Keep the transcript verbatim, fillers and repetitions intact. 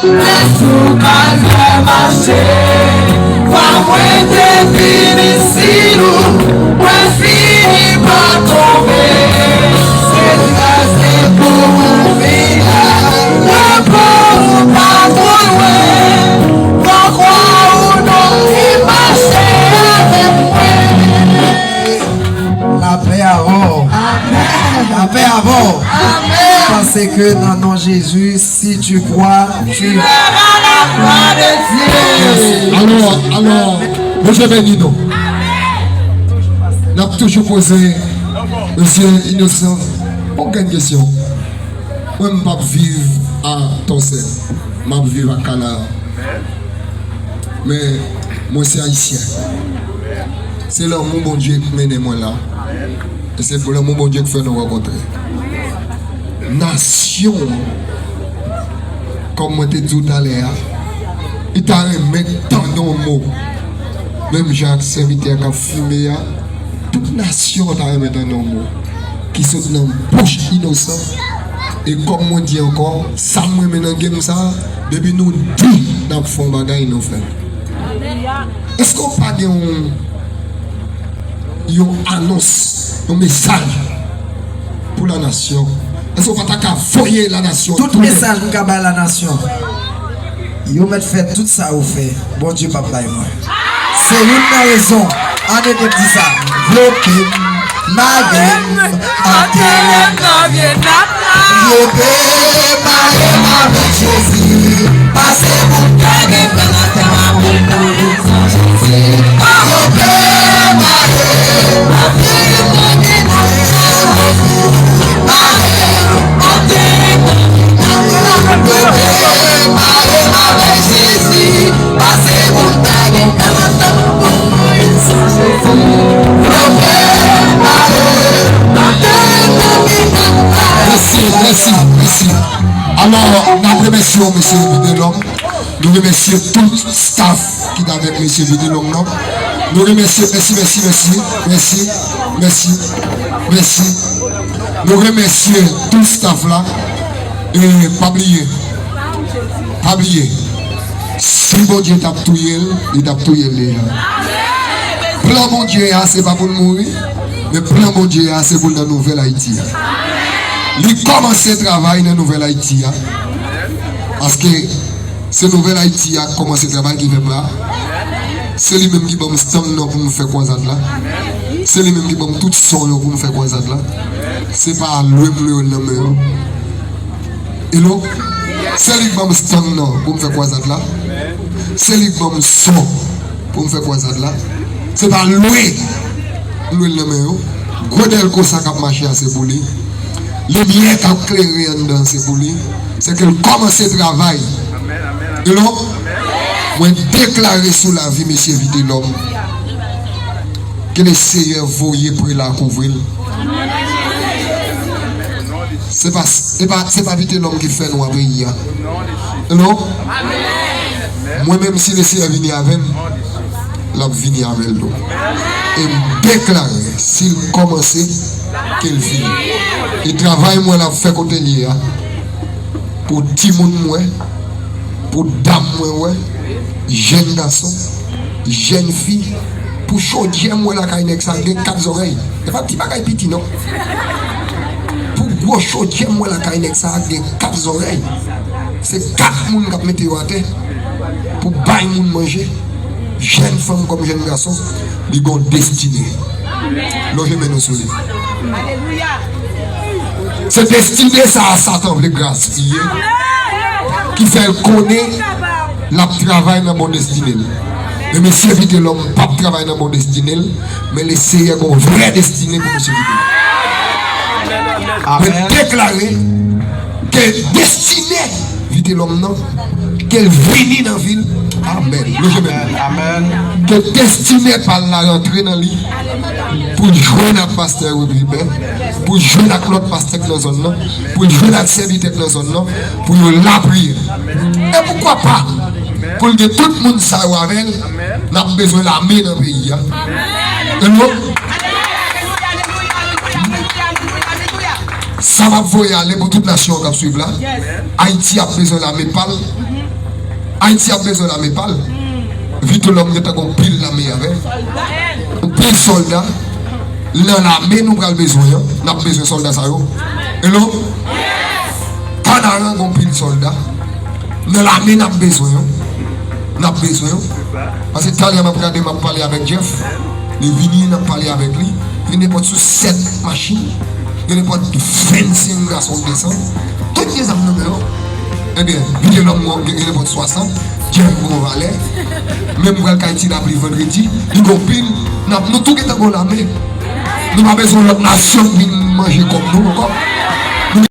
Lè sou kalvè mache, vwa mwen te vin isi ou, mwen fini pa tonbe. Se gras li pou ou vin la, repo ou pa twò lwen. Mwen kwè ou non, li mache avèk mwen. Lapè avè w. Lapè avè w. Paske nan non Jezi, si tu crois, tu verras la gloire de Dieu. Alò, alò, Bondye beni nou. N ap toujou koze, mesye Inosan. Bon, grenn kesyon. Mwen, m p ap viv a Tòsè. M ap viv a Kanaan. Men, mwen se ayisyen. Se lanmou Bondye k mennen mwen la. E se pou lanmou Bondye k fè nou rankontre. Nasyon, kòm mwen te di w talè a, li ta renmen tande yon mo. Menm jan ak sèvitè k ap fimen an, tout nasyon ta renmen tande yon mo ki sot nan bouch Inosan. E kòm mwen di ankò, sa m renmen nan game sa, depi nou di n ap fè yon bagay, nou fè l. Èske w pa gen yon, yon anons, yon mesaj pou lanasyon? Èske w pa ta ka voye lanasyon? Tout mesaj m ka bay lanasyon, yo mèt fè tout sa yo fè, Bondye p ap bay mwen. Se youn nan rezon, ann ede m di sa, vlope m, mare m, antere m nan vye nat la. Vlope m, mare m avèk Jezi, pase pou m ta gen tan antan pou l mouri san Jezi. Vlope m, mare m, antere m nan vye nat la. Mare m, antere m nan vye nat la. Vlope m, mare m avèk Jezi. Pase pou m ta gen tan antan pou m mouri san Jezi. Vlope m, mare m, antere m nan vye nat la. Mèsi, mèsi, mèsi. Alò, n ap remèsye w, mesye Vitelhomme. Nou remèsye tout staff ki t avèk mesye Vitelhomme nan. Nou remèsye, mèsi, mèsi, mèsi, mèsi, mèsi, mèsi. Nou remèsye tout staff la. E pa bliye, pa bliye, si Bondye t ap touye l, li t ap touye l deja. Plan Bondye a, se pa pou l mouri, men plan Bondye a, se pou l nan nouvèl Ayiti a. Li kòmanse travay nan nouvèl Ayiti a. Paske se nouvèl Ayiti a k kòmanse travay ki fè m la. Se li menm ki ban m stand nan pou m fè kwazad la. Se li menm ki ban m tout son yo pou m fè kwazad la. Se pa lwe m lwe yo nan men yo. Hello? Se li k ban m stand nan pou m fè kwazad la. Se li k ban m son pou m fè kwazad la. Se pa lwe m lwe l nan men yo. Gwo dèlko sa k ap mache a, se pou li. Limyè k ap klere anndan, se pou li. Se ke l kòmanse travay. Hello? Mwen deklare sou lavi mesye Vitelhomme, ke le Seyè voye prela kouvri l. Se pa, se pa, se pa Vitelhomme ki fè nou an peyi a. Hello? Mwen menm, si le Seyè vini avè m, l ap vini avè l tou. E m deklare, si l kòmanse, ke l fini. E travay mwen l ap fè kote l ye a, pou timoun mwen, pou dam mwen wè, jèn gason, jèn fi, pou chodyè m wè lakay nèg sa gen kat zòrèy. E pa ti bagay piti non. Pou gwo chodyè m wè lakay nèg sa gen kat zòrèy. Se kat moun k ap mete yo atè pou bay moun manje. Jèn fanm kòm jèn gason, li gon destine. Lonje men nou sou li. Se destine sa a Satan vle gaspiye, ki fè l konnen l ap travay nan bon destine l. Men mesye Vitelhomme p ap travay nan bon destine l, men le Seyè gon vrè destine pou mesye Vitelhomme. Mwen deklare ke destine Vitelhomme nan, ke l vini nan vi l. Amèn. Lonje men nou. Ke destine pa l la rantre nan li. Pou l jwenn ak pastè Ribè, pou l jwenn ak lòt pastè k nan zòn nan, pou l jwenn ak sèvitè k nan zòn nan, pou yo lapriyè. E poukwa pa, pou l gen tout moun sa yo avè l, n ap bezwen lame nan peyi a. Hello? Sa m ap voye ale pou tout nasyon an k ap swiv la. Ayiti ap bezwen lame pa l. Ayiti ap bezwen lame pa l. Vitelhomme gentan gen yon pil lame avè l. Yon pil sòlda. Nan lame nou pral bezwen an. N ap bezwen sòlda sa yo. Hello? Kanaran gen yon pil sòlda. Nan lame n ap bezwen yo. N ap bezwen yo. Paske talè m ap gade, m ap pale avèk Jeff. Li vini, n ap pale avèk li. Gen nenpòt sou sèt machin. Gen nenpòt vennsenk gason k desann. Tout gen zam nan men yo. Ebyen, Vitelhomme gen nenpòt swasant. Jeff gen yon valè. Menm pral kay Ti Lapli vandredi. Li gen pil. N ap, nou tou gentan gen lame. Nou pa bezwen lòt nasyon k vin manje kòb nou ankò.